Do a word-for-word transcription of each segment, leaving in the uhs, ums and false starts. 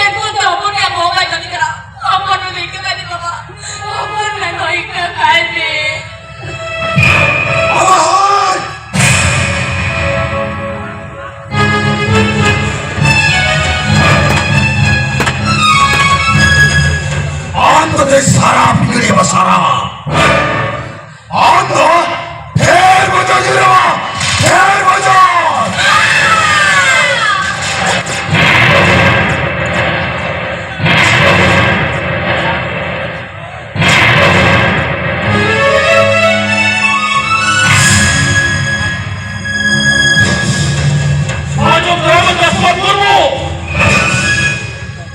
ᱮᱠᱢᱟᱛᱨᱚ ᱦᱚᱯᱚᱱ ᱜᱮ ᱵᱚᱸᱜᱟ ᱡᱟᱹᱛᱤ ᱠᱟᱱᱟ᱾ ᱦᱚᱯᱚᱱ ᱱᱩᱭ ᱤᱠᱟᱹ ᱠᱟᱭ ᱢᱮ ᱵᱟᱵᱟ, ᱦᱚᱯᱚᱱ ᱱᱩᱭ ᱤᱠᱟᱹ ᱠᱟᱭ ᱢᱮ᱾ ᱟᱵᱟ ᱦᱳᱭ! ᱟᱢ ᱫᱚ ᱥᱟᱨᱟ ᱵᱤᱜᱽᱲᱤ ᱵᱟ ᱥᱟᱨᱟ᱾ ᱟᱢ ᱫᱚ ᱰᱷᱮᱨ ᱵᱚᱡᱚᱨ ᱡᱩᱨᱟᱹᱣᱟ, ᱰᱷᱮᱨ ᱵᱚᱡᱚᱨ! ᱟᱸᱡᱚᱢ ᱫᱟᱨᱟᱢ ᱢᱮ ᱪᱟᱥᱢᱟᱛ ᱢᱩᱨᱢᱩ!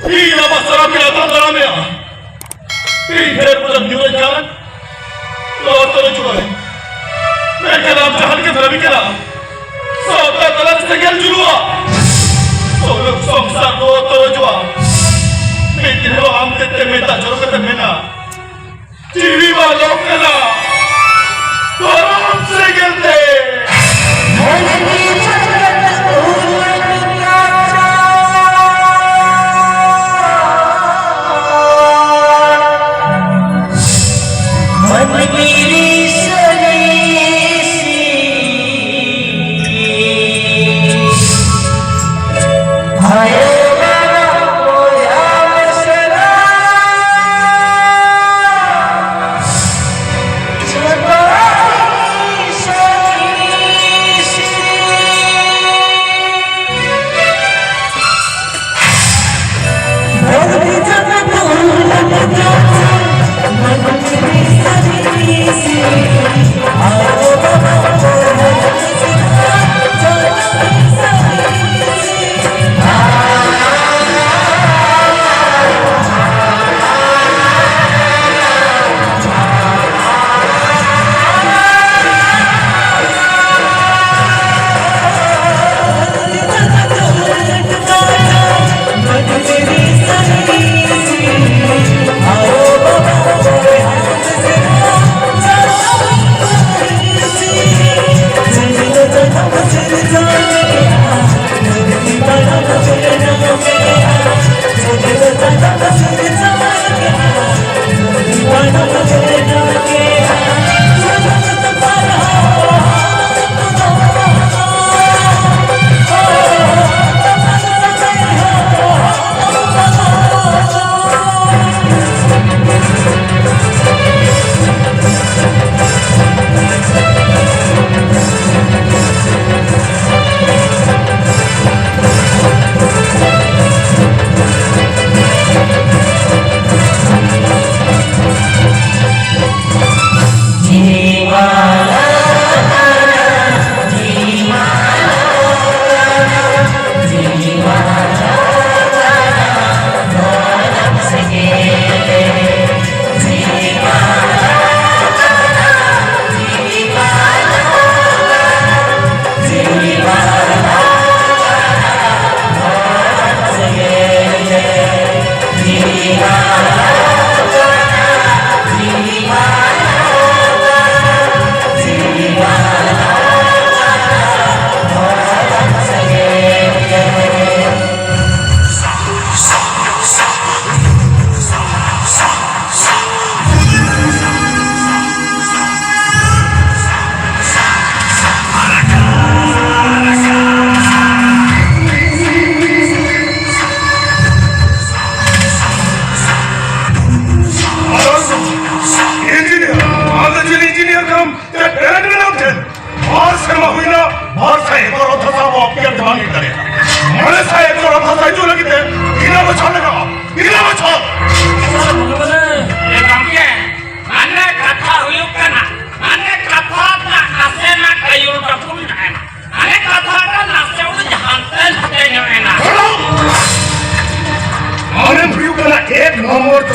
ᱤᱧ ᱟᱢᱟᱜ ᱥᱟᱨᱟ ᱵᱮᱲᱟ ᱛᱟᱞ ᱫᱟᱨᱟᱢᱮᱭᱟ᱾ ᱤᱧ ᱰᱷᱮᱨ ᱵᱚᱡᱚᱨ ᱧᱩᱨᱟᱹᱜ ᱠᱟᱱ ᱱᱚᱣᱟ ᱛᱚᱨᱚᱡ ᱡᱩᱜᱟᱹ ᱨᱮ᱾ ᱢᱮᱱᱠᱷᱟᱱ ᱟᱢ ᱡᱟᱦᱟᱸ ᱞᱮᱠᱟ ᱫᱷᱟᱹᱵᱤ ᱠᱟᱱᱟ, ᱥᱟᱶᱛᱟ ᱛᱟᱞᱟ ᱨᱮ ᱥᱮᱸᱜᱮᱞ ᱡᱩᱞᱩᱜᱼᱟ᱾ ᱥᱩᱞᱩᱠ ᱥᱚᱝᱥᱟᱨ ᱱᱚᱣᱟ ᱛᱚᱨᱚᱡ ᱡᱩᱜᱟᱹ᱾ ᱢᱤᱫ ᱫᱤᱱ ᱦᱤᱞᱳᱜ ᱟᱢ ᱛᱮᱫ ᱛᱮ ᱢᱮᱫ ᱫᱟᱜ ᱡᱚᱨᱚ ᱠᱟᱛᱮ ᱢᱮᱱᱟ, ᱡᱤᱣᱤ ᱢᱟ ᱞᱚ ᱠᱟᱱᱟ, ᱫᱷᱚᱨᱚᱢ ᱥᱮᱸᱜᱮᱞ ᱛᱮ᱾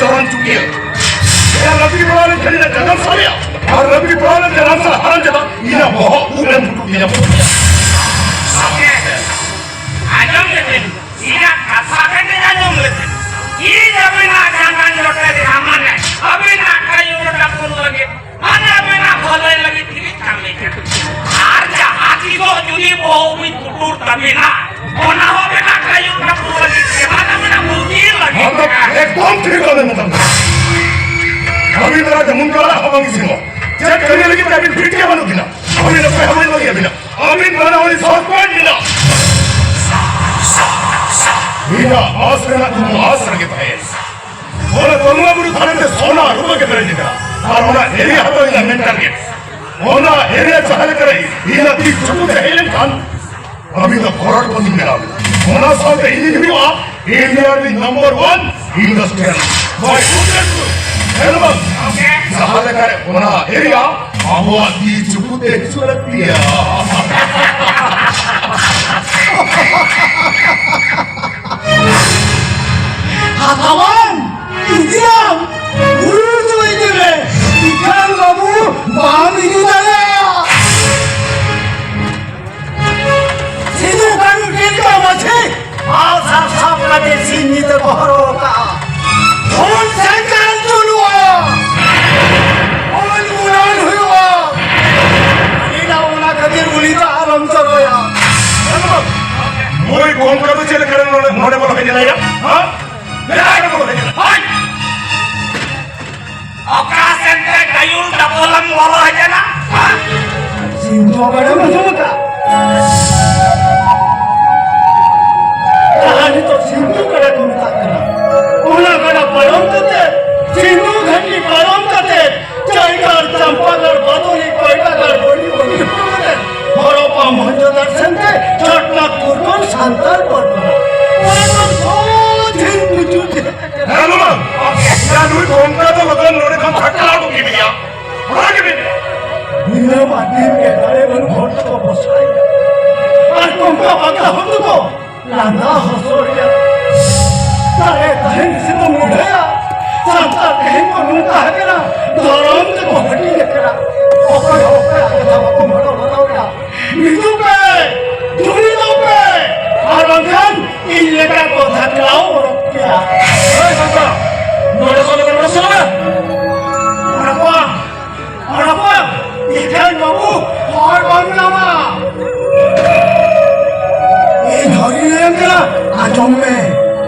ᱪᱚᱨᱚᱱ ᱪᱩᱠᱤᱭᱟᱹ᱾ ᱮᱭᱟ ᱞᱟᱹᱠᱛᱤ ᱯᱟᱲᱟᱣ ᱞᱮᱱᱠᱷᱟᱱ ᱤᱧᱟᱹᱜ ᱡᱟᱱᱟᱢ ᱥᱟᱞᱮᱭᱟ, ᱟᱨ ᱞᱟᱹᱠᱛᱤ ᱯᱟᱲᱟᱣ ᱞᱮᱱᱠᱷᱟᱱ ᱟᱢ ᱥᱟᱞᱟᱜ ᱦᱟᱨᱟᱢ ᱡᱟᱫᱟ ᱤᱧᱟᱹᱜ ᱵᱚᱦᱚᱜ ᱩᱵ ᱮᱢ ᱯᱩᱴᱩᱨ ᱛᱤᱧᱟ᱾ ᱟᱸᱡᱚᱢ ᱞᱮᱵᱤᱱ, ᱤᱧᱟᱹᱜ ᱠᱟᱛᱷᱟ ᱵᱮᱱ ᱟᱸᱡᱚᱢ ᱞᱮᱵᱤᱱ᱾ ᱤᱧ ᱟᱹᱵᱤᱱᱟᱜ ᱡᱟᱸᱜᱟ ᱡᱚᱴᱮᱫ ᱮᱱᱟ ᱢᱟᱱᱮ ᱟᱹᱵᱤᱱᱟᱜ ᱠᱟᱹᱭᱩ ᱨᱟᱹᱯᱩᱫ ᱞᱟᱹᱜᱤᱫ, ᱢᱟᱱᱮ ᱟᱹᱵᱤᱱᱟᱜ ᱵᱷᱟᱹᱞᱟᱹᱭ ᱞᱟᱹᱜᱤᱫ ᱜᱮᱞᱤᱧ ᱠᱟᱹᱢᱤ ᱠᱟᱱᱟ᱾ ᱟᱨ ᱡᱟᱦᱟᱸ ᱛᱤᱥᱚᱜ ᱡᱩᱫᱤ ᱵᱚᱦᱚᱜ ᱩᱵ ᱤᱧ ᱯᱩᱴᱩᱨ ᱛᱟᱹᱵᱤᱱᱟ, ᱚᱱᱟ ᱦᱚᱸ ᱟᱹᱵᱤᱱᱟᱜ ᱠᱟᱹᱭᱩ ᱨᱟᱹᱯᱩᱫ ᱞᱟᱹᱜᱤᱫ ᱜᱮ, ᱢᱟᱱᱮ ᱟᱹᱵᱤᱱᱟᱜ ᱵᱩᱫᱷᱤ ᱞᱟᱹᱜᱤᱫ᱾ ᱟᱢ ᱫᱚ ᱮᱠᱫᱚᱢ ᱴᱷᱤᱠ ᱵᱟᱢ ᱢᱮᱛᱟᱢ ᱠᱟᱱᱟ᱾ ᱨᱚᱵᱤᱱᱫᱨᱚ ᱡᱮᱢᱚᱱ ᱠᱟᱞᱟ ᱦᱚᱸ ᱵᱟᱝ ᱤᱥᱤᱱᱚᱜᱼᱟ᱾ ᱪᱮᱫ ᱠᱟᱹᱢᱤ ᱞᱟᱹᱜᱤᱫ ᱛᱮ ᱟᱹᱵᱤᱱ ᱯᱷᱤᱴ ᱜᱮ ᱵᱟᱹᱱᱩᱜ ᱵᱤᱱᱟ? ᱟᱹᱵᱤᱱ ᱚᱠᱚᱭ ᱦᱚᱸ ᱵᱟᱹᱧ ᱞᱟᱹᱭ ᱟᱹᱵᱤᱱᱟ᱾ ᱟᱹᱵᱤᱱ ᱵᱟᱱᱟ ᱦᱚᱲ ᱥᱚᱥᱯᱮᱱᱰ ᱵᱤᱱᱟ᱾ ᱤᱧᱟᱹᱜ ᱟᱥ ᱨᱮᱱᱟᱜ ᱠᱩᱠᱢᱩ ᱟᱥ ᱨᱮᱜᱮ ᱛᱟᱦᱮᱸ᱾ ᱚᱱᱟ ᱛᱚᱞᱢᱟ ᱵᱩᱨᱩ ᱫᱷᱟᱨᱮ ᱛᱮ ᱥᱚᱱᱟ ᱨᱩᱯᱟᱹ ᱜᱮ ᱯᱮᱨᱮᱡ ᱟᱠᱟᱱᱟ᱾ ᱟᱨ ᱚᱱᱟ ᱮᱨᱤᱭᱟ ᱦᱟᱛᱟᱣ ᱤᱧᱟᱹᱜ ᱢᱮᱱ ᱴᱟᱨᱜᱮᱴ᱾ ᱚᱱᱟ ᱮᱨᱤᱭᱟ ᱡᱟᱦᱟᱸ ᱞᱮᱠᱟᱨᱮ ᱤᱧᱟᱹᱜ ᱛᱤ ᱪᱩᱯᱩ ᱛᱮ ᱦᱮᱡ ᱞᱮᱱᱠᱷᱟᱱ ᱟᱹᱵᱤᱱ ᱫᱚ ᱠᱷᱚᱨᱚᱴ ᱵᱚᱱ ᱵᱮᱱᱟᱣ ᱮᱫᱟ᱾ ᱚᱱᱟ ᱥᱟᱶᱛᱮ ᱤᱧ ᱦᱩᱭᱩᱜᱼᱟ ᱤᱱᱰᱤᱭᱟ ᱨᱤᱱ ᱱᱟᱢᱵᱟᱨ ᱚᱣᱟᱱ ᱤᱱᱰᱟᱥᱴᱨᱤᱭᱟᱞ᱾ ᱵᱟᱭ ᱩᱫᱮᱥ ᱦᱮᱞᱢᱟ ᱡᱟᱦᱟᱸ ᱞᱮᱠᱟᱨᱮ ᱚᱱᱟ ᱮᱨᱤᱭᱟ ᱟᱵᱚᱣᱟᱜ ᱛᱤ ᱪᱩᱯᱩ ᱛᱮ ᱦᱤᱡᱩᱜ ᱞᱟᱹᱠᱛᱤᱭᱟ᱾ ᱦᱟᱛᱟᱣᱟᱢ, ᱤᱫᱤᱭᱟᱢ, ᱩᱨᱩᱢ ᱫᱚ ᱤᱫᱤ ᱢᱮ, ᱤᱠᱷᱟᱱ ᱵᱟᱹᱵᱩ ᱵᱟᱢ ᱤᱫᱤ ᱫᱟᱲᱮᱭᱟᱜᱼᱟ᱾ ᱥᱤᱫᱩ ᱠᱟᱹᱱᱦᱩ ᱴᱤᱞᱠᱟᱹ ᱢᱟᱹᱡᱷᱤ ᱟᱜᱼᱥᱟᱨ ᱥᱟᱵ ᱠᱟᱛᱮ ᱥᱤᱧ ᱧᱤᱫᱟᱹ ᱠᱚ ᱦᱚᱨᱚᱜ ᱟᱠᱟᱜᱼᱟ᱾ ᱦᱩᱞ ᱥᱮᱸᱜᱮᱞ ᱡᱩᱞᱩᱜᱼᱟ, ᱦᱩᱞ ᱢᱩᱞᱟᱹᱱ ᱦᱩᱭᱩᱜᱼᱟ᱾ ᱟᱹᱞᱤᱧ ᱚᱱᱟ ᱠᱷᱟᱹᱛᱤᱨ ᱩᱱᱤ ᱫᱚ ᱟᱞᱚᱢ ᱡᱚᱨᱚᱭᱟ᱾ ᱱᱩᱭ ᱠᱚᱝᱠᱟ ᱫᱚ ᱪᱮᱫ ᱞᱮᱠᱟᱨᱮ ᱱᱚᱰᱮ, ᱱᱚᱰᱮ ᱵᱚᱞᱚ ᱦᱮᱡ ᱮᱱᱟᱭᱟ? ᱦᱮᱸ? ᱵᱮᱲᱟ ᱜᱮ ᱵᱚᱞᱚ ᱦᱮᱡ ᱮᱱᱟ᱾ ᱦᱳᱭ! ᱚᱠᱟ ᱥᱮᱱ ᱛᱮ ᱜᱟᱭᱩᱞ ᱰᱟᱵᱚᱞᱮᱢ ᱵᱚᱞᱚ ᱦᱮᱡ ᱮᱱᱟ? ᱦᱮᱸ? ᱥᱤᱱᱫᱷᱩ ᱜᱟᱰᱟᱢ ᱟᱸᱡᱚᱢ ᱟᱠᱟᱫ? ᱡᱟᱦᱟᱸ ᱱᱤᱛᱚᱜ ᱥᱤᱱᱫᱷᱩ ᱜᱟᱰᱟ ᱠᱚ ᱢᱮᱛᱟᱜ ᱠᱟᱱᱟ, ᱚᱱᱟ ᱜᱟᱰᱟ ᱯᱟᱨᱚᱢ ᱠᱟᱛᱮ, ᱥᱤᱱᱫᱷᱩ ᱜᱷᱟᱴᱤ ᱯᱟᱨᱚᱢ ᱠᱟᱛᱮ, ᱪᱟᱭᱜᱟᱲ, ᱪᱟᱢᱯᱟᱜᱟᱲ, ᱵᱟᱫᱚᱞᱤ, ᱠᱚᱭᱰᱟᱜᱟᱲ, ᱵᱚᱱᱤ, ᱵᱚᱱᱤ ᱦᱩᱭ ᱠᱟᱛᱮ, ᱦᱚᱨᱚᱯᱯᱟ, ᱢᱚᱦᱮᱱᱡᱳᱫᱟᱲ ᱥᱮᱱ ᱛᱮ ᱪᱷᱚᱴᱱᱟᱜᱽᱯᱩᱨ ᱠᱷᱚᱱ ᱥᱟᱱᱛᱟᱲ ᱯᱚᱨᱜᱚᱱᱟ᱾ ᱚᱱᱟ ᱠᱷᱚᱱ ᱥᱚᱦᱚᱡ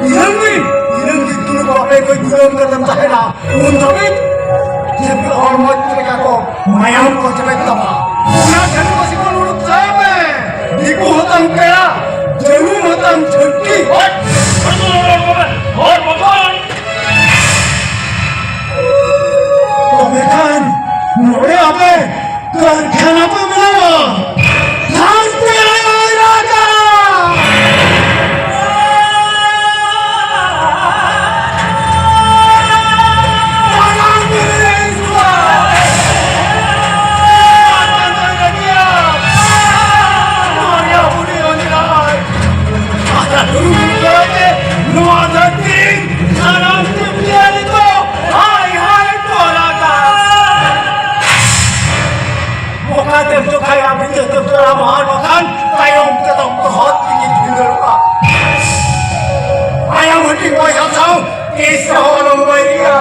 ᱛᱤᱱᱟᱹᱝ ᱫᱤᱱ, ᱛᱤᱱᱟᱹᱝ ᱫᱤᱱ ᱛᱩᱞᱩᱡ ᱵᱟᱯᱮ ᱜᱚᱡ ᱜᱩᱨᱟᱹᱢ ᱠᱟᱛᱮᱢ ᱛᱟᱦᱮᱱᱟ, ᱩᱱ ᱫᱷᱟᱹᱵᱤᱡ ᱡᱮ ᱦᱚᱲᱢᱚ ᱪᱮᱫ ᱞᱮᱠᱟ ᱠᱚ ᱢᱟᱭᱟᱢ ᱠᱚ ᱪᱮᱯᱮᱡ ᱛᱟᱢᱟ, ᱚᱱᱟ ᱴᱷᱮᱱ ᱠᱚ ᱥᱤᱠᱚᱞ ᱩᱰᱩᱠ ᱪᱟᱭ ᱢᱮ᱾ ᱫᱤᱠᱩ ᱦᱚᱸᱛᱟᱢ ᱯᱮᱲᱟ, ᱡᱟᱹᱱᱩᱢ ᱦᱚᱸᱛᱟᱢ ᱡᱷᱟᱹᱱᱴᱤ᱾ ᱦᱚᱲ ᱵᱚᱠᱚᱞ! ᱛᱚᱵᱮ ᱠᱷᱟᱱ ᱱᱚᱰᱮ ᱟᱯᱮ ᱠᱟᱨᱠᱷᱟᱱᱟ ᱯᱮ ᱵᱮᱱᱟᱣᱟ᱾ ᱥᱟᱱᱛᱤ ᱟᱭᱳᱭ ᱨᱟᱡᱟ! ᱱᱚᱣᱟ ᱫᱷᱟᱹᱨᱛᱤ ᱥᱟᱱᱟᱢ ᱡᱤᱵᱽ ᱡᱤᱭᱟᱹᱞᱤ ᱠᱚ ᱦᱟᱭ ᱦᱟᱭ ᱠᱚ ᱨᱟᱜᱟ᱾ ᱚᱠᱟ ᱛᱮᱢ ᱪᱚᱠᱷᱟᱭᱟ, ᱵᱤᱪᱟᱹᱨ ᱛᱮᱢ ᱪᱟᱞᱟᱣᱟ, ᱟᱨ ᱵᱟᱠᱷᱟᱱ ᱛᱟᱭᱚᱢ ᱛᱮᱫᱚ ᱛᱚᱦᱚᱫ ᱛᱮᱜᱮ ᱵᱷᱤᱸᱫᱟᱹᱲᱚᱜᱼᱟ᱾ ᱢᱟᱭᱟᱢ ᱦᱟᱹᱴᱤᱧ ᱵᱚᱭᱦᱟ ᱥᱟᱶ ᱛᱤᱥ ᱨᱮᱦᱚᱸ ᱟᱞᱚᱢ ᱵᱟᱹᱭᱨᱤᱜᱼᱟ᱾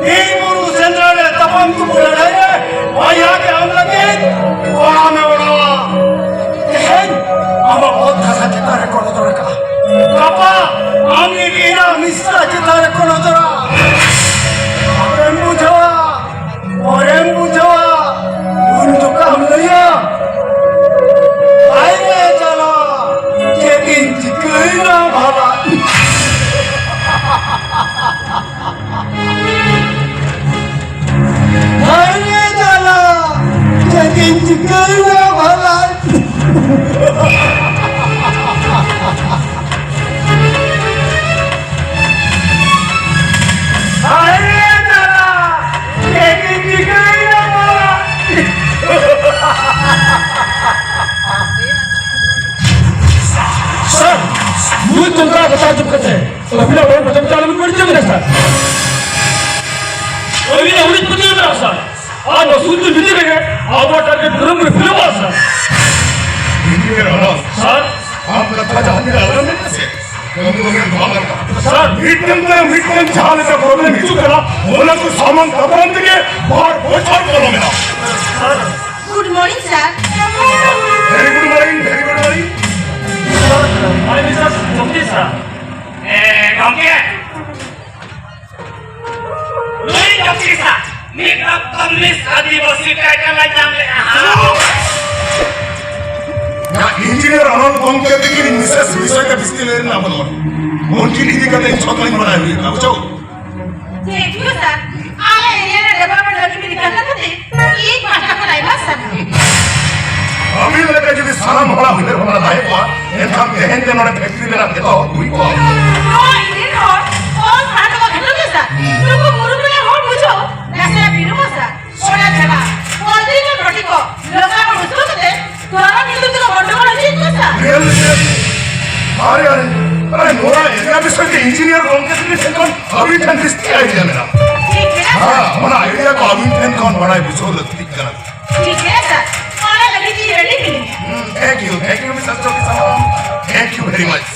ᱵᱤᱨ ᱵᱩᱨᱩ ᱥᱮᱸᱫᱽᱨᱟ ᱨᱮ ᱛᱟᱯᱟᱢ ᱛᱩᱯᱩ ᱞᱟᱹᱲᱦᱟᱹᱭ ᱨᱮ ᱵᱚᱭᱦᱟ ᱜᱮ ᱟᱢ ᱞᱟᱹᱜᱤᱫ ᱠᱚᱲᱟᱢ ᱮ ᱚᱲᱟᱣᱟ᱾ ᱛᱮᱦᱮᱧ ᱟᱢᱟᱜ ᱚᱛ ᱦᱟᱥᱟ ᱪᱮᱛᱟᱱ ᱨᱮ ᱠᱚ ᱱᱚᱡᱚᱨ ᱟᱠᱟᱫᱼᱟ, ᱜᱟᱯᱟ ᱟᱢ ᱤᱧᱟᱜ ᱢᱤᱥᱨᱟ ᱪᱮᱛᱟᱱ ᱨᱮ ᱠᱚ ᱱᱚᱡᱚᱨᱟ᱾ ᱟᱢᱮᱢ ᱵᱩᱡᱷᱟᱹᱣᱟ, ᱯᱚᱨᱮᱢ ᱵᱩᱡᱷᱟᱹᱣᱟ, ᱩᱱ ᱡᱚᱠᱷᱟᱢ ᱞᱟᱹᱭᱟ, "ᱦᱟᱭ ᱨᱮ ᱡᱟᱞᱟ, ᱪᱮᱫ ᱤᱧ ᱪᱤᱠᱟᱹᱭᱮᱱᱟ ᱵᱷᱟᱞᱟ?" ᱦᱟᱭ ᱨᱮ ᱡᱟᱞᱟ, ᱪᱮᱫ ᱤᱧ ᱪᱤᱠᱟᱹᱭᱮᱱᱟ ᱵᱷᱟᱞᱟ? ᱦᱟᱭ ᱨᱮ ᱡᱟᱞᱟ, ᱪᱮᱫ ᱤᱧ ᱪᱤᱠᱟᱹᱭᱮᱱᱟ ᱵᱷᱟᱞᱟ? ᱥᱟᱨ, ᱱᱩᱭ ᱠᱚᱝᱠᱟ ᱠᱟᱛᱷᱟ ᱟᱸᱡᱚᱢ ᱠᱟᱛᱮ ᱟᱹᱵᱤᱱᱟᱜ ᱵᱚᱦᱚᱜ ᱯᱟᱪᱷᱟᱢ ᱪᱟᱞᱟᱣ ᱞᱟᱹᱜᱤᱫ ᱵᱟᱹᱲᱤᱡ ᱠᱟᱱᱟ, ᱥᱟᱨ᱾ ᱟᱹᱵᱤᱱᱟᱜ ᱩᱱᱤ ᱯᱟᱹᱛᱭᱟᱹᱣ ᱢᱮᱱᱟᱜᱼᱟ, ᱥᱟᱨ᱾ ᱟᱨ ᱱᱚᱣᱟ ᱥᱩᱨ ᱫᱤᱱ ᱵᱷᱤᱛᱤᱨ ᱨᱮᱜᱮ ᱟᱵᱚᱣᱟᱜ target ᱯᱩᱨᱟᱹ ᱯᱩᱨᱤ ᱯᱷᱮᱞᱚᱜᱼᱟ, ᱥᱟᱨ᱾ ᱥᱟᱨ᱾ ᱟᱢ ᱠᱟᱛᱷᱟ ᱡᱟᱦᱟᱸ ᱛᱤᱱᱟᱹᱜ ᱟᱞᱚᱢ ᱢᱮᱱᱟ ᱥᱮ, ᱠᱟᱹᱢᱤ ᱫᱚ ᱢᱮᱱ ᱵᱟᱝ ᱜᱟᱱᱚᱜᱼᱟ᱾ ᱥᱟᱨ, ᱢᱤᱫᱴᱟᱝ ᱛᱟᱭᱚᱢ ᱢᱤᱫᱴᱟᱝ ᱡᱟᱦᱟᱸ ᱞᱮᱠᱟ problem ᱦᱤᱡᱩᱜ ᱠᱟᱱᱟ, ᱚᱱᱟ ᱠᱚ ᱥᱟᱢᱟᱝ ᱫᱟᱯᱨᱟᱢ ᱛᱮᱜᱮ ᱵᱟᱨ ᱵᱚᱪᱷᱚᱨ ᱯᱚᱞᱚᱢ ᱮᱱᱟ᱾ ᱥᱟᱨ᱾ Good morning, sir. Very good morning, very good morning. Sir, my name is Jagdish, sir. ᱮ, ᱜᱚᱢᱠᱮ, ᱱᱩᱭ ᱡᱳᱛᱤᱥᱟ ᱢᱤᱫ ᱚᱠᱛᱚ ᱢᱤᱥ ᱟᱹᱫᱤᱵᱟᱹᱥᱤ ᱴᱟᱭᱴᱮᱞ ᱮ ᱧᱟᱢ ᱞᱮᱫᱼᱟ᱾ ᱤᱧ ᱤᱧᱡᱤᱱᱤᱭᱟᱨ ᱚᱱᱚᱞ ᱜᱚᱢᱠᱮ ᱛᱤᱠᱤᱱ ᱢᱤᱥᱮᱥ ᱵᱤᱥᱚᱭ ᱛᱮ ᱵᱤᱥᱛᱤ ᱞᱟᱹᱭ ᱨᱮᱱᱟᱜ ᱵᱟᱹᱱᱩᱜᱼᱟ᱾ ᱩᱱᱠᱤᱱ ᱤᱫᱤ ᱠᱟᱛᱮ ᱤᱧ ᱡᱷᱚᱛᱚᱧ ᱵᱟᱲᱟᱭ ᱦᱩᱭᱩᱜᱼᱟ, ᱵᱩᱡᱷᱟᱹᱣ? ᱴᱷᱤᱠ ᱜᱮ ᱥᱟᱨ, ᱟᱞᱮ ᱮᱨᱤᱭᱟ ᱨᱮ ᱰᱮᱵᱷᱞᱚᱯᱢᱮᱱᱴ ᱞᱟᱹᱜᱤᱫ ᱵᱤᱱ ᱨᱤᱠᱟᱹ ᱠᱟᱱ ᱠᱷᱟᱹᱛᱤᱨ ᱤᱧ ᱯᱟᱦᱴᱟ ᱠᱷᱚᱱ ᱟᱭᱢᱟ ᱥᱟᱨᱦᱟᱣ᱾ ᱟᱹᱵᱤᱱ ᱞᱮᱠᱟ ᱡᱩᱫᱤ ᱥᱟᱱᱟᱢ ᱦᱚᱲᱟᱜ ᱩᱭᱦᱟᱹᱨ ᱵᱷᱟᱵᱽᱱᱟ ᱛᱟᱦᱮᱸ ᱠᱚᱜᱼᱟ, ᱮᱱᱠᱷᱟᱱ ᱛᱮᱦᱮᱧ ᱜᱮ ᱱᱚᱰᱮ ᱯᱷᱮᱠᱴᱨᱤ ᱨᱮᱱᱟᱜ ᱮᱛᱚᱦᱚᱵ ᱦᱩᱭ ᱠᱚᱜᱼᱟ᱾ ᱱᱚᱣᱟ ᱤᱧ ᱨᱮᱱ ᱦᱚᱲ ᱚᱞ ᱯᱟᱲᱦᱟᱣ ᱫᱚᱠᱚ ᱜᱷᱟᱴᱚ ᱜᱮ ᱥᱟᱨ, ᱱᱩᱠᱩ ᱢᱩᱨᱩᱠ ᱨᱮᱱ ᱦᱚᱲ ᱵᱩᱡᱷᱟᱹᱣ ᱱᱟᱥᱮᱱᱟᱜ ᱵᱤᱞᱚᱢᱚᱜᱼᱟ ᱥᱟᱨ᱾ ᱚᱱᱟ ᱪᱷᱟᱰᱟ ᱯᱚᱨᱫᱤᱱ ᱨᱮ ᱨᱚᱴᱤ ᱠᱚ ᱞᱚᱜᱟ ᱦᱚᱲ ᱩᱥᱠᱩ ᱠᱟᱛᱮ ᱫᱷᱚᱨᱚᱢ ᱧᱩᱛᱩᱢ ᱛᱮᱠᱚ ᱜᱚᱱᱰᱚᱜᱳᱞ ᱦᱚᱪᱚᱭᱮᱫ ᱠᱚᱣᱟ ᱥᱟᱨ᱾ ᱟᱨᱮ, ᱟᱨᱮ, ᱟᱨᱮ, ᱱᱚᱣᱟ ᱮᱨᱤᱭᱟ ᱵᱤᱥᱚᱭ ᱛᱮ ᱤᱧᱡᱤᱱᱤᱭᱟᱨ ᱜᱚᱢᱠᱮ ᱛᱟᱹᱠᱤᱱ ᱴᱷᱮᱱ ᱠᱷᱚᱱ ᱟᱹᱵᱤᱱ ᱴᱷᱮᱱ ᱡᱟᱹᱥᱛᱤ ᱟᱭᱰᱤᱭᱟ ᱢᱮᱱᱟᱜᱼᱟ᱾ ᱴᱷᱤᱠ ᱢᱮᱱᱟᱜᱼᱟ᱾ ᱦᱮᱸ, ᱚᱱᱟ ᱟᱭᱰᱤᱭᱟ ᱠᱚ ᱟᱹᱵᱤᱱ ᱴᱷᱮᱱ ᱠᱷᱚᱱ ᱵᱟᱲᱟᱭ ᱵᱩᱡᱷᱟᱹᱣ ᱞᱟᱹᱠᱛᱤᱜ ᱠᱟᱱᱟ᱾ ᱴᱷᱤᱠ ᱜᱮᱭᱟ ᱥᱟᱨ, ᱚᱱᱟ ᱞᱟᱹᱜᱤᱫ ᱤᱧ ᱨᱮᱰᱤ ᱢᱤᱱᱟᱹᱧᱟ᱾ ᱦᱩᱸ, thank you, thank you, mister Jyoti Saman, thank you very much.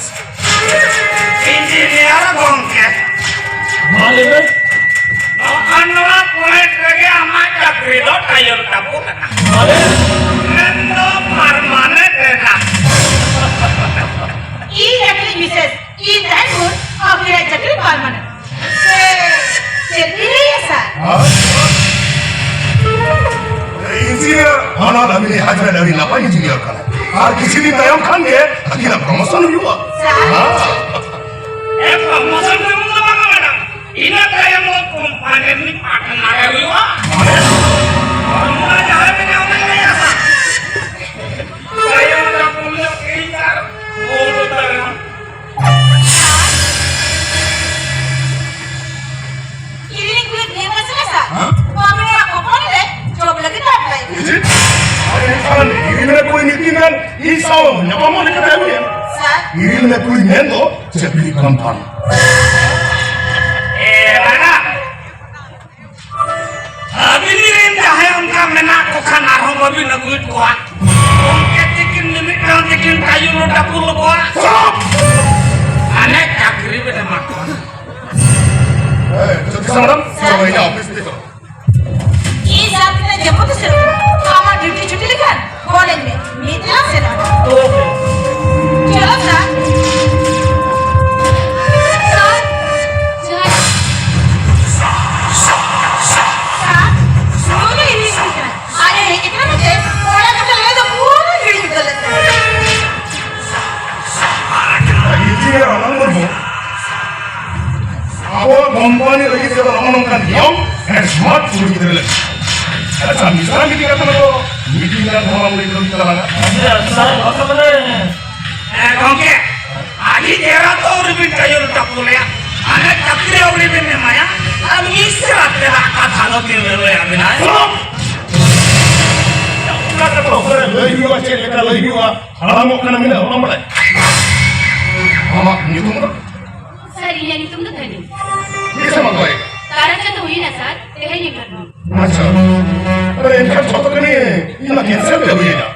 Engineer ᱜᱚᱢᱠᱮ, ᱢᱟ ᱞᱟᱹᱭ ᱢᱮ᱾ ᱱᱚᱜᱼᱚ ᱱᱚᱣᱟ ᱯᱚᱭᱮᱱᱴ ᱨᱮᱜᱮ ᱟᱢᱟᱜ ᱪᱟᱹᱠᱨᱤ ᱫᱚ ᱴᱟᱭᱚᱞ ᱴᱟᱯᱩ ᱠᱟᱱᱟ᱾ ᱢᱟᱱᱮ? ᱢᱮᱱᱫᱚ ᱯᱟᱨᱢᱟᱱᱮᱱᱴ ᱮᱱᱟ᱾ ᱤᱧ ᱮᱠᱞᱤᱧ ᱢᱤᱥᱮᱥ, ᱤᱧ ᱛᱟᱦᱮᱸ ᱵᱷᱳᱨ ᱟᱹᱵᱤᱱᱟᱜ ᱪᱟᱹᱠᱨᱤ ᱯᱟᱨᱢᱟᱱᱮᱱᱴ᱾ ᱥᱮ ᱪᱮᱫ ᱵᱤᱱ ᱞᱟᱹᱭᱟ ᱥᱟᱨ? ᱤᱧᱡᱤᱱᱤᱭᱟᱨ ᱦᱚᱱᱚᱨ ᱟᱹᱵᱤᱱᱤᱡ ᱦᱟᱡᱵᱮᱱᱰ ᱟᱹᱰᱤ ᱱᱟᱯᱟᱭ ᱤᱧᱡᱤᱱᱤᱭᱟᱨ ᱠᱟᱱᱟᱭ᱾ ᱟᱨ ᱠᱤᱪᱷᱩ ᱫᱤᱱ ᱛᱟᱭᱚᱢ ᱠᱷᱟᱱ ᱜᱮ ᱟᱹᱠᱤᱱᱟᱜ ᱯᱨᱚᱢᱳᱥᱚᱱ ᱦᱩᱭᱩᱜᱼᱟ᱾ ᱥᱟᱨ? ᱦᱮᱸ᱾ ᱮ, ᱯᱨᱚᱢᱳᱥᱚᱱ ᱴᱨᱚᱢᱳᱥᱚᱱ ᱫᱚ ᱵᱟᱝᱟ ᱢᱮᱰᱟᱢ᱾ ᱤᱱᱟᱹ ᱛᱟᱭᱚᱢ ᱫᱚ ᱠᱳᱢᱯᱟᱱᱤ ᱨᱤᱱᱤᱡ ᱯᱟᱨᱴᱱᱟᱨ ᱮ ᱦᱩᱭᱩᱜᱼᱟ᱾ ᱚᱱᱟ ᱡᱟᱦᱟᱸᱭ ᱢᱮᱱᱟᱭᱟ ᱚᱱᱟ ᱞᱟᱹᱭᱟ ᱥᱟᱨ᱾ ᱛᱟᱭᱚᱢ ᱨᱮ ᱯᱩᱱᱭᱟᱹ ᱠᱤᱨᱤᱧ ᱟᱨ ᱵᱚᱦᱩ ᱛᱟᱭᱚᱢ᱾ ᱠᱤᱨᱤᱧ ᱠᱩᱲᱤ ᱱᱤᱭᱟᱹ ᱯᱟᱥᱮ ᱨᱮ ᱥᱟᱨ᱾ ᱦᱮᱸ? ᱠᱚᱢᱯᱟᱱᱤ ᱨᱮ ᱡᱚᱵ ᱞᱟᱹᱜᱤᱫ ᱮ ᱟᱯᱞᱟᱭ ᱠᱮᱫᱟ᱾ ᱟᱨ ᱮᱱᱠᱷᱟᱱ ᱤᱨᱤᱞ ᱨᱮ ᱠᱩᱲᱤ ᱢᱤᱫ ᱫᱤᱱ ᱜᱟᱱ ᱤᱧ ᱥᱟᱶ ᱧᱟᱯᱟᱢᱚᱜ ᱞᱮᱠᱟᱛᱮ ᱟᱹᱜᱩᱭᱟ᱾ ᱥᱟᱨ᱾ ᱤᱨᱤᱞ ᱨᱮ ᱠᱩᱲᱤ ᱢᱮᱱ ᱫᱚ ᱪᱟᱹᱠᱨᱤ ᱠᱟᱱ ᱛᱟᱢ᱾ ᱮ ᱵᱟᱵᱟ, ᱟᱹᱵᱤᱱ ᱨᱮᱱ ᱡᱟᱦᱟᱸᱭ ᱚᱱᱠᱟ ᱢᱮᱱᱟᱜ ᱠᱚ ᱠᱷᱟᱱ ᱟᱨᱦᱚᱸ ᱵᱟᱹᱵᱤᱱ ᱟᱹᱜᱩᱭᱮᱫ ᱠᱚᱣᱟ? ᱜᱚᱢᱠᱮ ᱛᱤᱠᱤᱱ ᱢᱤᱢᱤᱫᱴᱟᱝ ᱛᱤᱠᱤᱱ ᱠᱟᱭᱩ ᱞᱚᱴᱟ ᱯᱩᱨ ᱠᱚᱣᱟ᱾ ᱪᱩᱯ! ᱟᱞᱮ ᱪᱟᱹᱠᱨᱤ ᱵᱮᱱ ᱮᱢᱟ ᱠᱚᱣᱟ᱾ ᱮ, ᱡᱳᱛᱤᱥᱟ ᱢᱮᱰᱟᱢ, ᱪᱚᱞᱚ ᱤᱧᱟᱹᱜ ᱚᱯᱷᱤᱥ ᱛᱮ ᱪᱚᱞᱚ᱾ ᱤᱧ ᱥᱟᱶ ᱛᱤᱱᱟᱹᱜ ᱡᱟᱹᱯᱩᱫ ᱥᱮᱱᱚᱜ ᱠᱟᱱᱟ, ᱟᱢᱟᱜ ᱰᱤᱭᱩᱴᱤ ᱪᱷᱩᱴᱤ ᱞᱮᱠᱷᱟᱱ ᱯᱷᱳᱱ ᱟᱹᱧ ᱢᱮ, ᱢᱤᱫ ᱫᱷᱟᱣ ᱥᱮᱱᱚᱜ ᱢᱮ᱾ ᱪᱚᱞᱚ ᱥᱟᱨ᱾ ᱟᱵᱚ ᱠᱳᱢᱯᱟᱱᱤ ᱞᱟᱹᱜᱤᱫ ᱛᱮᱫᱚ ᱱᱚᱜᱼᱚ ᱱᱚᱝᱠᱟᱱ ᱱᱤᱭᱚᱢ ᱮᱱᱰ ᱥᱢᱟᱨᱴ ᱪᱩᱲᱤ ᱜᱤᱫᱽᱨᱟᱹ ᱞᱟᱹᱜᱤᱫ᱾ ᱟᱪᱪᱷᱟ, ᱢᱤᱥᱨᱟ ᱢᱤᱫ ᱠᱟᱛᱷᱟ ᱫᱚ ᱢᱤᱴᱤᱝ ᱨᱮ ᱫᱷᱚᱨᱚᱢ ᱞᱟᱹᱭ ᱫᱚ ᱛᱟᱞᱟᱝᱟ᱾ ᱟᱪᱪᱷᱟ, ᱥᱟᱨ, ᱵᱟᱠᱷᱟᱱ ᱢᱟᱱᱮ ᱮ, ᱜᱚᱢᱠᱮ, ᱟᱹᱰᱤ ᱪᱮᱦᱨᱟ ᱛᱚ ᱩᱱᱤ ᱵᱤᱱ ᱠᱟᱹᱭᱩᱨ ᱴᱟᱯᱩ ᱞᱮᱭᱟ᱾ ᱟᱞᱮ ᱪᱟᱹᱠᱨᱤ ᱟᱹᱣᱨᱤ ᱵᱤᱱ ᱮᱢᱟᱭᱟ, ᱟᱨ ᱢᱤᱥᱨᱟ ᱛᱮᱱᱟᱜ ᱠᱟᱛᱷᱟ ᱫᱚ ᱛᱤᱱ ᱨᱮ ᱞᱟᱹᱭ ᱟᱵᱤᱱᱟᱭ? ᱥᱩᱱᱩ! ᱚᱠᱟ ᱠᱟᱛᱷᱟ ᱚᱠᱟᱨᱮ ᱞᱟᱹᱭ ᱦᱩᱭᱩᱜᱼᱟ, ᱪᱮᱫ ᱞᱮᱠᱟ ᱞᱟᱹᱭ ᱦᱩᱭᱩᱜᱼᱟ, ᱦᱟᱲᱟᱢᱚᱜ ᱠᱟᱱᱟ ᱢᱮᱱᱟ ᱵᱟᱢ ᱵᱟᱲᱟᱭ? ᱟᱢᱟᱜ ᱧᱩᱛᱩᱢ ᱫᱚ? ᱥᱟᱨ, ᱤᱧᱟᱹᱜ ᱧᱩᱛᱩᱢ ᱫᱚ ᱫᱷᱟᱹᱱᱤ᱾ ᱛᱤᱥᱮᱢ ᱟᱹᱜᱩᱭ? ᱛᱟᱨᱟ ᱪᱟᱸᱫᱚ ᱦᱩᱭᱱᱟ ᱥᱟᱨ, ᱛᱮᱦᱮᱧ ᱮᱱ ᱦᱤᱞᱳᱜ᱾ ᱟᱪᱪᱷᱟ᱾ ᱟᱨᱮ, ᱮᱱᱠᱷᱟᱱ ᱡᱷᱚᱛᱚ ᱠᱟᱹᱢᱤ ᱤᱧ ᱢᱟ ᱠᱮᱱᱥᱮᱞ ᱜᱮ ᱦᱩᱭᱮᱱᱟ᱾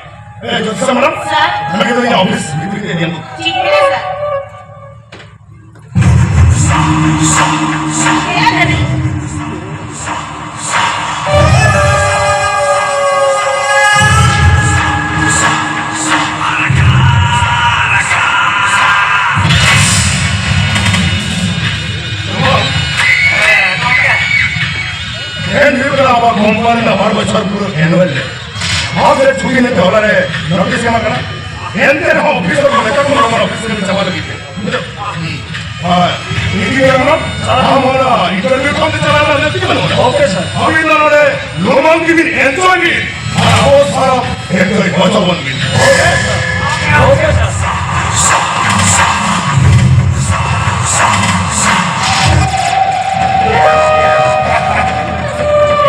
ᱮ, ᱡᱳᱛᱤᱥᱟ ᱢᱮᱰᱟᱢ, ᱥᱟᱨ᱾ ᱱᱚᱰᱮ ᱫᱚ ᱤᱧᱟᱹᱜ ᱚᱯᱷᱤᱥ ᱵᱷᱤᱛᱨᱤ ᱛᱮ ᱤᱫᱤᱭᱟᱢ᱾ ᱴᱷᱤᱠ ᱢᱮᱱᱟᱜᱼᱟ, ᱥᱟᱨ᱾ ᱦᱮᱸ, ᱫᱟᱫᱟ᱾ ᱮᱱ ᱦᱩᱭᱩᱜ ᱠᱟᱱᱟ ᱟᱵᱚᱣᱟᱜ ᱠᱳᱢᱯᱟᱱᱤ ᱨᱮᱱᱟᱜ ᱵᱟᱨ ᱵᱚᱪᱷᱚᱨ ᱯᱩᱨᱟᱹ ᱮᱱᱩᱣᱟᱞ ᱰᱮ᱾ ᱱᱚᱣᱟ ᱠᱚᱨᱮ ᱪᱷᱩᱴᱤ ᱢᱮᱱᱛᱮ ᱦᱚᱞᱟ ᱨᱮ ᱱᱳᱴᱤᱥ ᱮᱢ ᱟᱠᱟᱱᱟ᱾ ᱮᱱᱛᱮ ᱨᱮᱦᱚᱸ ᱚᱯᱷᱤᱥ ᱨᱮ ᱢᱮᱛᱟ ᱠᱚ ᱱᱚᱣᱟ ᱚᱯᱷᱤᱥ ᱨᱮ ᱪᱟᱵᱟ ᱞᱟᱹᱜᱤᱫ ᱛᱮ᱾ ᱟᱨ ᱤᱧ ᱜᱮ ᱢᱮᱱᱟ, ᱟᱢ ᱚᱱᱟ ᱤᱱᱴᱟᱨᱵᱷᱤᱭᱩ ᱠᱷᱚᱱ ᱫᱚ ᱪᱟᱞᱟᱣ ᱨᱮᱱᱟᱜ ᱞᱟᱹᱠᱛᱤ ᱵᱟᱹᱱᱩᱜᱼᱟ᱾ ᱳᱠᱮ, ᱥᱟᱨ᱾ ᱟᱹᱵᱤᱱ ᱫᱚ ᱱᱚᱰᱮ ᱞᱩᱢᱟᱝ ᱜᱮᱵᱤᱱ ᱮᱱᱡᱚᱭ ᱵᱤᱱ᱾ ᱟᱨ ᱟᱵᱚ ᱥᱟᱱᱟᱢ ᱮᱱᱡᱚᱭ ᱦᱚᱪᱚ ᱵᱚᱱ ᱵᱤᱱ᱾ ᱳᱠᱮ, ᱥᱟᱨ᱾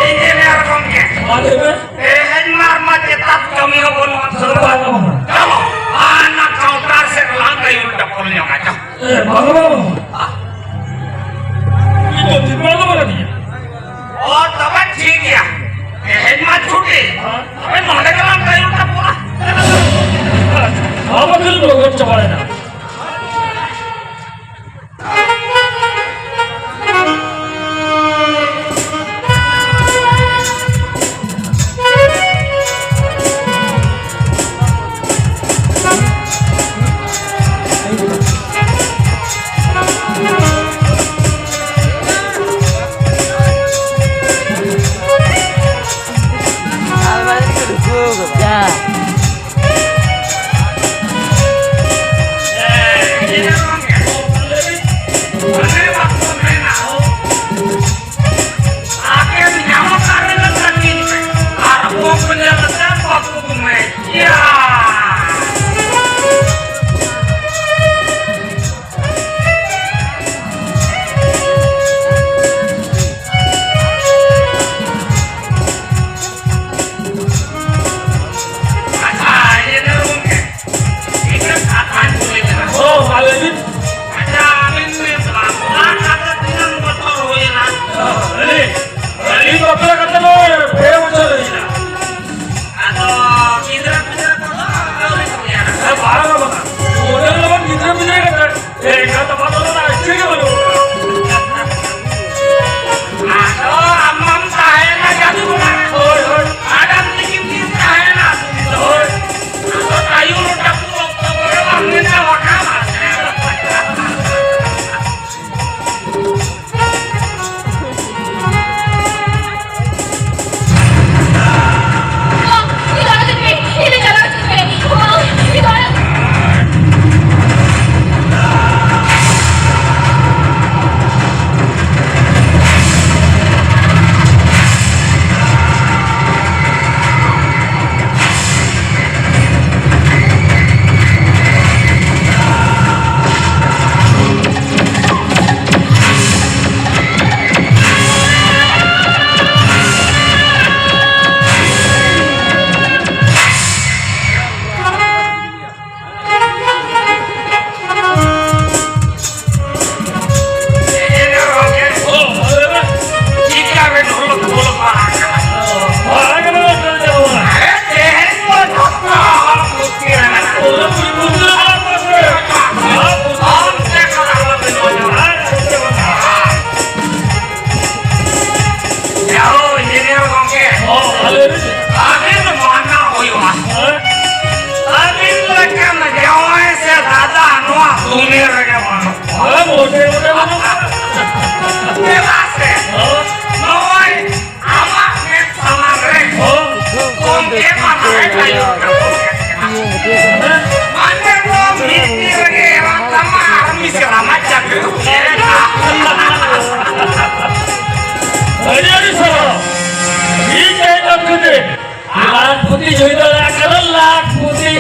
ᱤᱧᱡᱤᱱᱤᱭᱟᱨ ᱜᱚᱢᱠᱮ᱾ ᱢᱟ ᱞᱟᱹᱭ ᱢᱮ᱾ ᱛᱮᱦᱮᱧ ᱢᱟ ᱟᱨ ᱢᱟ ᱪᱮᱛᱟᱛ ᱠᱟᱹᱢᱤ ᱦᱚᱸ ᱵᱟᱹᱱᱩᱜᱼᱟ᱾ ᱥᱟᱨ, ᱵᱟᱝ ᱜᱟᱱᱚᱜᱼᱟ᱾ ᱪᱚᱞᱚ, ᱦᱟᱱᱟ ᱠᱟᱣᱩᱱᱴᱟᱨ ᱥᱮᱫ ᱞᱟᱝ ᱠᱟᱹᱭᱩᱨ ᱴᱟᱯᱚᱞ ᱧᱚᱜᱟ, ᱪᱚ᱾ ᱮ, ᱵᱟᱝ, ᱵᱟᱝ, ᱵᱟᱝ᱾ ᱤᱧ ᱫᱚ ᱫᱤᱱ ᱵᱮᱲᱟ ᱫᱚ ᱵᱟᱝ ᱠᱟᱹᱢᱤᱭᱟ᱾ ᱚ, ᱛᱚᱵᱮ ᱴᱷᱤᱠ ᱜᱮᱭᱟ᱾ ᱛᱮᱦᱮᱧ ᱢᱟ ᱪᱷᱩᱴᱤ᱾ ᱛᱚᱵᱮ ᱱᱚᱰᱮ ᱜᱮᱞᱟᱝ ᱠᱟᱹᱭᱩᱨ ᱴᱟᱯᱚᱞᱟ᱾ ᱟᱵᱚ ᱠᱷᱟᱹᱞᱤ ᱵᱚ ᱪᱮᱫᱟᱜ ᱥᱮ ᱱᱚᱜᱼᱚᱭ ᱟᱢᱟᱜ ᱢᱮᱫ ᱥᱟᱢᱟᱝ ᱨᱮ ᱠᱚᱢ ᱜᱮ ᱢᱟᱱᱟᱣᱮ ᱠᱟᱭᱚᱜ ᱠᱟᱱᱟ᱾ ᱢᱟᱱᱮ ᱫᱚ ᱢᱤᱫ ᱫᱤᱱ ᱨᱮᱜᱮ ᱮᱨᱟ ᱛᱟᱢᱟ ᱟᱨ ᱢᱤᱥᱨᱟ ᱢᱟ ᱪᱟᱹᱠᱨᱤ ᱠᱚ ᱧᱮᱞᱟ᱾ ᱟᱹᱰᱤ ᱟᱹᱰᱤ ᱥᱟᱨᱦᱟᱣ᱾ ᱤᱧ ᱠᱟᱭ ᱠᱟᱢ ᱠᱷᱟᱹᱛᱤᱨ ᱞᱟᱠᱷᱯᱚᱛᱤ ᱦᱩᱭ ᱫᱟᱲᱮᱭᱟᱜ ᱠᱟᱱᱟ, ᱞᱟᱠᱷᱯᱚᱛᱤ᱾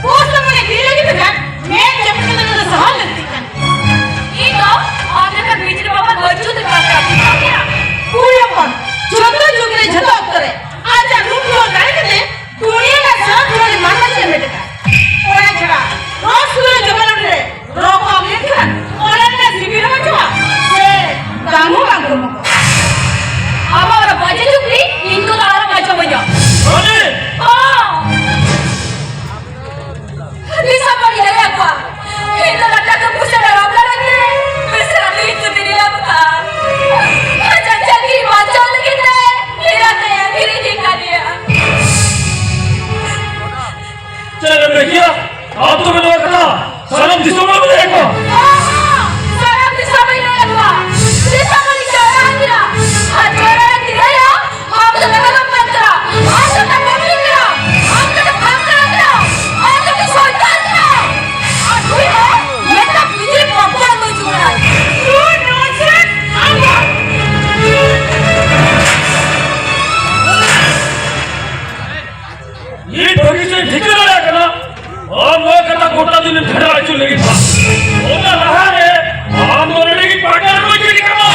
ᱯᱳᱥ ᱫᱚ ᱢᱟᱱᱮ ᱛᱤ ᱞᱟᱹᱜᱤᱫ ᱛᱮ ᱡᱟᱦᱟᱸ ᱢᱮᱫ ᱡᱟᱹᱯᱤᱫ ᱠᱟᱛᱮ ᱱᱚᱰᱮ ᱥᱟᱦᱟᱣ ᱞᱟᱹᱠᱛᱤᱜ ᱠᱟᱱᱟ᱾ ᱤᱧ ᱫᱚ ᱟᱯᱮ ᱯᱮ ᱵᱤᱡᱽᱞᱤ ᱵᱟᱵᱟ ᱵᱟᱹᱪᱩ ᱛᱮ ᱠᱟᱱ ᱛᱟᱯᱮᱭᱟ᱾ ᱠᱩᱲᱤ ᱦᱚᱯᱚᱱ, ᱡᱚᱛᱚ ᱡᱩᱜᱽ ᱨᱮ, ᱡᱚᱛᱚ ᱚᱠᱛᱚ ᱨᱮ ᱟᱡᱟᱜ ᱨᱩᱯ ᱡᱚᱦᱚᱲ ᱛᱟᱦᱮᱸ ᱠᱟᱛᱮ ᱫᱩᱱᱤᱭᱟᱹ ᱨᱮᱱᱟᱜ ᱥᱟᱱᱟᱢ ᱴᱚᱴᱷᱟ ᱨᱮ ᱢᱟᱱᱱᱟ ᱪᱮᱫ ᱢᱮᱴᱮ ᱠᱟᱜᱼᱟ᱾ ᱚᱱᱟ ᱪᱷᱟᱲᱟ ᱨᱚᱥ ᱜᱩᱞᱟᱹ ᱡᱚᱢᱟᱱ ᱨᱮ ᱨᱚ ᱠᱚ ᱟᱢ ᱞᱮᱱᱠᱷᱟᱱ ᱚᱱᱟ ᱨᱮᱱᱟᱜ ᱥᱤᱵᱤᱞ ᱦᱚᱸ ᱵᱟᱹᱪᱩᱜᱼᱟ, ᱥᱮ ᱫᱟᱢ ᱦᱚᱸ ᱵᱟᱝ ᱠᱚᱢᱚᱜᱼᱟ᱾ ᱟᱢᱟᱜ ᱚᱱᱟ ᱵᱟᱡᱮ ᱡᱩᱜᱽ ᱨᱮ ᱤᱧ ᱠᱚᱫᱚ ᱟᱞᱚᱢ ᱟᱸᱡᱚᱢᱟᱹᱧᱟ᱾ ᱦᱚᱸ᱾ ᱫᱤᱥᱚᱢ ᱦᱚᱲ ᱞᱟᱹᱭ ᱟᱠᱚᱣᱟ, ᱤᱧ ᱫᱚ ᱴᱟᱠᱟ ᱯᱩᱭᱥᱟᱹ ᱨᱮ ᱵᱟᱯᱞᱟ ᱞᱟᱹᱜᱤᱫ ᱵᱮᱥ ᱨᱟᱹᱛ ᱤᱧ ᱛᱩᱫᱤ ᱞᱮ ᱵᱟᱠᱷᱟᱱ ᱟᱡᱟᱜ ᱪᱟᱹᱠᱨᱤ ᱵᱟᱧᱪᱟᱣ ᱞᱟᱹᱜᱤᱫ ᱛᱮ ᱮᱨᱟ ᱛᱮ ᱟᱹᱠᱷᱨᱤᱧ ᱟᱠᱟᱫᱮᱭᱟ᱾ ᱪᱮᱫ ᱮᱢ ᱞᱟᱹᱭ ᱠᱮᱭᱟ? ᱟᱢ ᱫᱚ ᱱᱚᱣᱟ ᱠᱟᱛᱷᱟ ᱥᱟᱱᱟᱢ ᱫᱤᱥᱚᱢ ᱦᱚᱲ ᱞᱟᱹᱭ ᱟᱠᱚ᱾ ᱦᱚᱸ, ᱦᱚᱸ, ᱥᱟᱱᱟᱢ ᱫᱤᱥᱚᱢ ᱦᱚᱲ ᱞᱟᱹᱭ ᱟᱠᱚᱣᱟ᱾ ᱫᱤᱥᱚᱢ ᱦᱚᱲ ᱤᱧ ᱡᱟᱣᱨᱟ ᱟᱠᱟᱱᱟ᱾ ᱟᱨ ᱡᱟᱣᱨᱟ ᱨᱮ ᱛᱤᱱᱟᱹᱜ ᱦᱚᱲ ᱟᱢ ᱫᱚ ᱵᱟᱵᱟ ᱵᱟᱯᱞᱟ ᱠᱟᱱᱟ, ᱟᱢ ᱫᱚ ᱵᱟᱵᱟ ᱵᱟᱯᱞᱟ ᱠᱟᱱᱟ, ᱟᱢ ᱫᱚ ᱵᱟᱯᱞᱟ ᱠᱟᱱᱟ, ᱟᱢ ᱫᱚ ᱥᱚᱭᱛᱟᱱ ᱠᱟᱱᱟ᱾ ᱟᱨ ᱱᱩᱭ ᱦᱚᱸ ᱢᱤᱫᱴᱟᱝ ᱵᱤᱡᱽᱞᱤ ᱵᱟᱯᱞᱟ ᱢᱟᱹᱡᱩ ᱠᱟᱱᱟᱭ᱾ ᱱᱩᱭ ᱱᱚᱣᱟ ᱪᱮᱫ? ᱟᱢ ᱫᱚ ᱱᱤᱛ ᱵᱷᱟᱹᱜᱤ ᱪᱮᱫ ᱴᱷᱤᱠᱟᱹ ᱫᱟᱲᱮᱭᱟᱜ ᱠᱟᱱᱟ? ᱟᱢ ᱱᱚᱣᱟ ᱠᱟᱛᱷᱟ ᱜᱚᱴᱟ ᱫᱤᱱᱮᱢ ᱯᱷᱮᱰᱟᱣ ᱦᱚᱪᱚ ᱞᱟᱹᱜᱤᱫ ᱵᱟᱝ᱾ ᱚᱱᱟ ᱞᱟᱦᱟᱨᱮ ᱟᱢ ᱫᱚ ᱱᱚᱰᱮ ᱜᱮ ᱯᱟᱠᱟ ᱨᱮ ᱜᱚᱡ ᱜᱤᱰᱤ ᱠᱟᱢᱟ᱾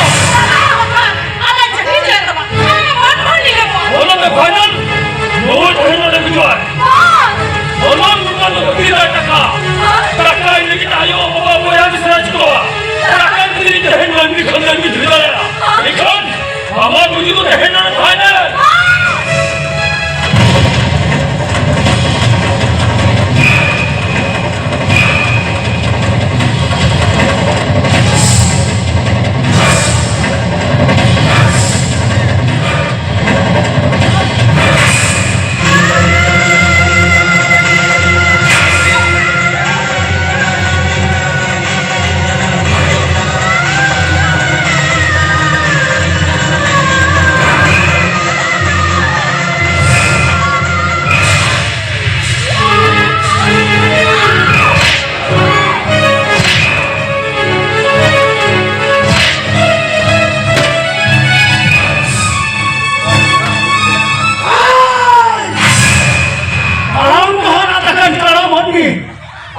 ᱟᱞᱮ ᱪᱟᱹᱠᱨᱤ ᱪᱮᱫ ᱫᱚ ᱵᱟᱝ᱾ ᱟᱞᱮ ᱢᱚᱱ ᱢᱚᱱ ᱜᱮ ᱵᱟᱝ᱾ ᱚᱱᱟ ᱫᱚ ᱯᱷᱟᱭᱱᱟᱞ᱾ ᱱᱚᱣᱟ ᱛᱟᱦᱮᱸ ᱱᱚᱰᱮ ᱜᱩᱡᱩᱜᱼᱟᱭ᱾ ᱚᱱᱟ ᱱᱚᱝᱠᱟ ᱫᱚ ᱛᱤᱱᱟᱹᱜ ᱴᱟᱠᱟ? ᱴᱟᱠᱟ ᱤᱧ ᱞᱟᱹᱜᱤᱫ ᱟᱭᱳ ᱵᱟᱵᱟ ᱵᱚᱭᱦᱟ ᱢᱤᱥᱨᱟ ᱪᱤᱠᱟᱹᱣᱟ? ᱴᱟᱠᱟ ᱤᱧ ᱛᱮᱦᱮᱧ ᱢᱟᱹᱱᱢᱤ ᱠᱷᱚᱱ ᱢᱟᱹᱱᱢᱤ ᱡᱩᱫᱟᱹ ᱫᱟᱲᱮᱭᱟᱜᱼᱟ᱾ ᱮᱱᱠᱷᱟᱱ ᱟᱢᱟᱜ ᱵᱩᱡᱩ ᱫᱚ ᱛᱟᱦᱮᱱᱟ ᱯᱷᱟᱭᱱᱟᱞ᱾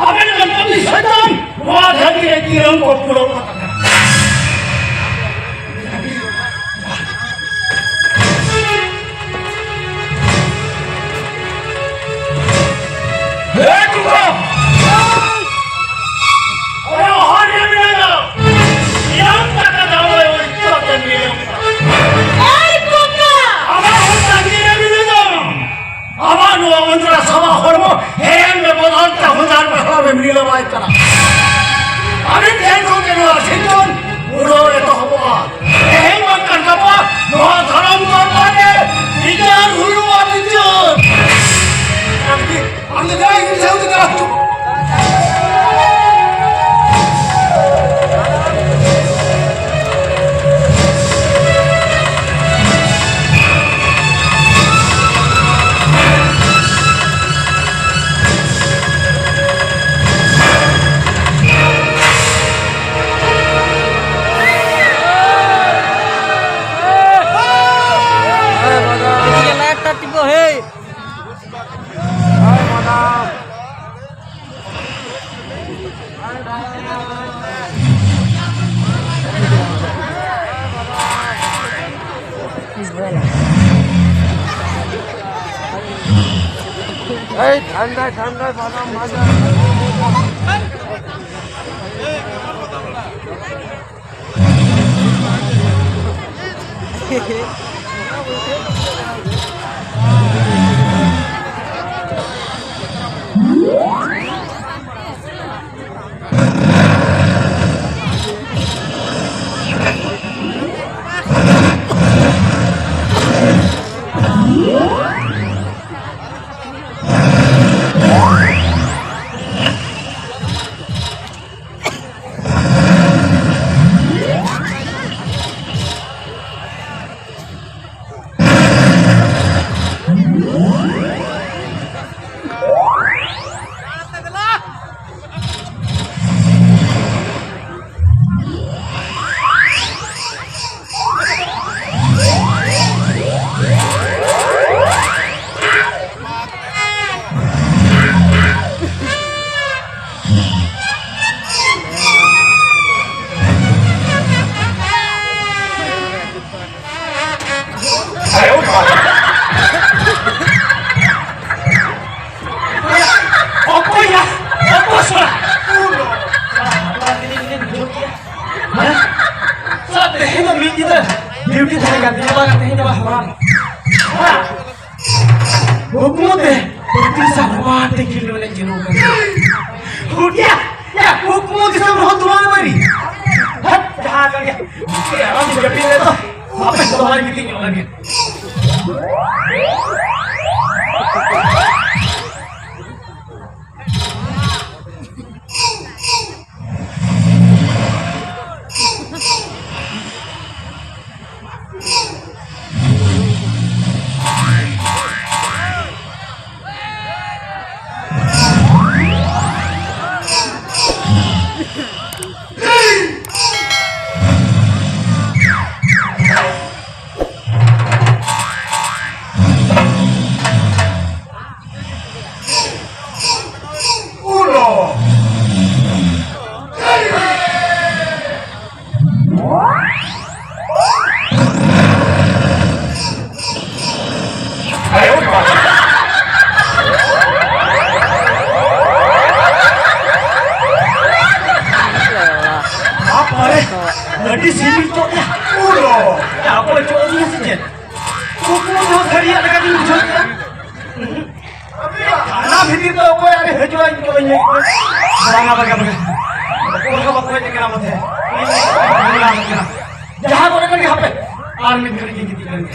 ᱟᱵᱮᱱ ᱞᱮᱠᱟᱱ ᱯᱟᱯᱤ ᱥᱚᱭᱛᱟᱱ ᱱᱚᱣᱟ ᱫᱷᱟᱹᱨᱛᱤ ᱨᱮ ᱛᱤᱨᱮᱢ ᱠᱚ ᱯᱩᱨᱟᱹᱣ ᱟᱠᱟᱱᱟ᱾ ᱦᱮ ᱴᱩᱠᱟ! ᱚᱱᱟ ᱦᱚᱨ ᱨᱮ ᱢᱮᱱᱟᱜᱼᱟ᱾ ᱧᱟᱢ ᱠᱟᱛᱮ ᱫᱟᱲᱮ ᱚᱪᱚ ᱠᱟᱛᱮ ᱧᱮᱞ ᱠᱟᱜᱼᱟ᱾ ᱮᱭ ᱴᱩᱠᱟ! ᱟᱢᱟᱜ ᱦᱚᱸ ᱛᱟᱺᱜᱤ ᱨᱮ ᱢᱮᱱᱟᱜᱼᱟ᱾ ᱟᱢᱟᱜ ᱱᱚᱣᱟ ᱚᱱᱛᱨᱟ ᱥᱟᱵᱟ ᱦᱚᱲᱢᱚ ᱦᱮᱲᱮᱢ ᱨᱮ ᱵᱚᱫᱚᱞ ᱛᱮ ᱦᱚᱸ ᱡᱟᱦᱟᱱ ᱵᱟᱠᱷᱨᱟ ᱨᱮᱢ ᱞᱤᱞᱟᱹᱢᱟᱭ ᱠᱟᱱᱟ᱾ ᱟᱹᱰᱤ ᱴᱷᱮᱱ ᱠᱷᱚᱱ ᱜᱮ ᱱᱚᱣᱟ ᱥᱤᱨᱡᱚᱱ ᱯᱩᱨᱟᱹᱣ ᱮᱛᱚᱦᱚᱵᱚᱜᱼᱟ᱾ ᱛᱮᱦᱮᱧ ᱵᱟᱝᱠᱷᱟᱱ ᱜᱟᱯᱟ ᱱᱚᱣᱟ ᱫᱷᱚᱨᱚᱢ ᱫᱚᱨᱵᱟᱨ ᱨᱮ ᱵᱤᱪᱟᱹᱨ ᱦᱩᱭᱩᱜᱼᱟ, ᱵᱤᱪᱟᱹᱨ᱾ ᱟᱢ ᱫᱚ ᱡᱟᱦᱟᱸᱭ ᱜᱮ ᱥᱟᱹᱣᱫᱤ ᱠᱟᱱᱟ᱾ এই ঠান্ডায় ঠান্ডায় বাদাম ভাজা। ᱦᱚᱲᱟᱜ ᱦᱚᱠᱢᱚ ᱛᱮ ᱯᱨᱚᱛᱤᱥᱟ ᱦᱚᱲ ᱛᱮ ᱠᱷᱮᱞ ᱢᱮᱱᱮᱡ ᱡᱤᱱᱩ ᱠᱟᱱᱟ᱾ ᱦᱩᱰᱤᱭᱟ, ᱭᱟ, ᱦᱚᱠᱢᱚ ᱫᱤᱥᱚᱢ ᱨᱮᱦᱚᱸ ᱫᱩᱞᱟᱹᱲ ᱢᱟᱹᱨᱤ᱾ ᱦᱟᱴ, ᱡᱟᱦᱟᱸ ᱠᱟᱱ ᱜᱮ᱾ ᱟᱨᱟᱢ ᱡᱟᱹᱯᱤᱫ ᱞᱮ ᱫᱚ᱾ ᱟᱯᱮ ᱫᱚ ᱵᱟᱞᱟᱭ ᱜᱤᱛᱤᱡ ᱧᱚᱜ ᱞᱟᱹᱜᱤᱫ᱾ ᱵᱟᱯ ᱨᱮ, ᱟᱹᱰᱤ ᱥᱤᱵᱤᱞ ᱪᱚ ᱜᱮᱭᱟ᱾ ᱩᱨᱚ, ᱟᱵᱚ ᱪᱚ ᱜᱮᱭᱟ ᱥᱮ ᱪᱮᱫ? ᱠᱩᱠᱢᱩ ᱫᱚ ᱥᱟᱹᱨᱤᱭᱟᱜ ᱞᱮᱠᱟ ᱜᱤᱧ ᱵᱩᱡᱷᱟᱹᱣ ᱠᱮᱫᱟ᱾ ᱛᱷᱟᱱᱟ ᱵᱷᱤᱛᱤᱨ ᱫᱚ ᱚᱠᱚᱭ ᱟᱨᱮ ᱦᱤᱡᱩᱜᱼᱟ, ᱤᱧ ᱠᱚ ᱵᱟᱹᱧ ᱞᱟᱹᱭ ᱠᱚᱣᱟ᱾ ᱵᱟᱝᱟ, ᱵᱟᱝᱟ, ᱵᱟᱝᱟ᱾ ᱚᱠᱚᱭ ᱦᱚᱸ ᱵᱟᱠᱚ ᱦᱮᱡ ᱟᱠᱟᱱᱟ ᱢᱚᱛᱮ᱾ ᱤᱧ ᱵᱟᱝᱟ ᱟᱠᱟᱱᱟ᱾ ᱡᱟᱦᱟᱸ ᱠᱚᱨᱮ ᱠᱷᱚᱱ ᱜᱮ ᱦᱟᱯᱮ, ᱟᱨ ᱢᱤᱫ ᱜᱷᱟᱹᱲᱤᱡ ᱤᱧ ᱜᱤᱛᱤᱡ ᱞᱮᱱ ᱜᱮ᱾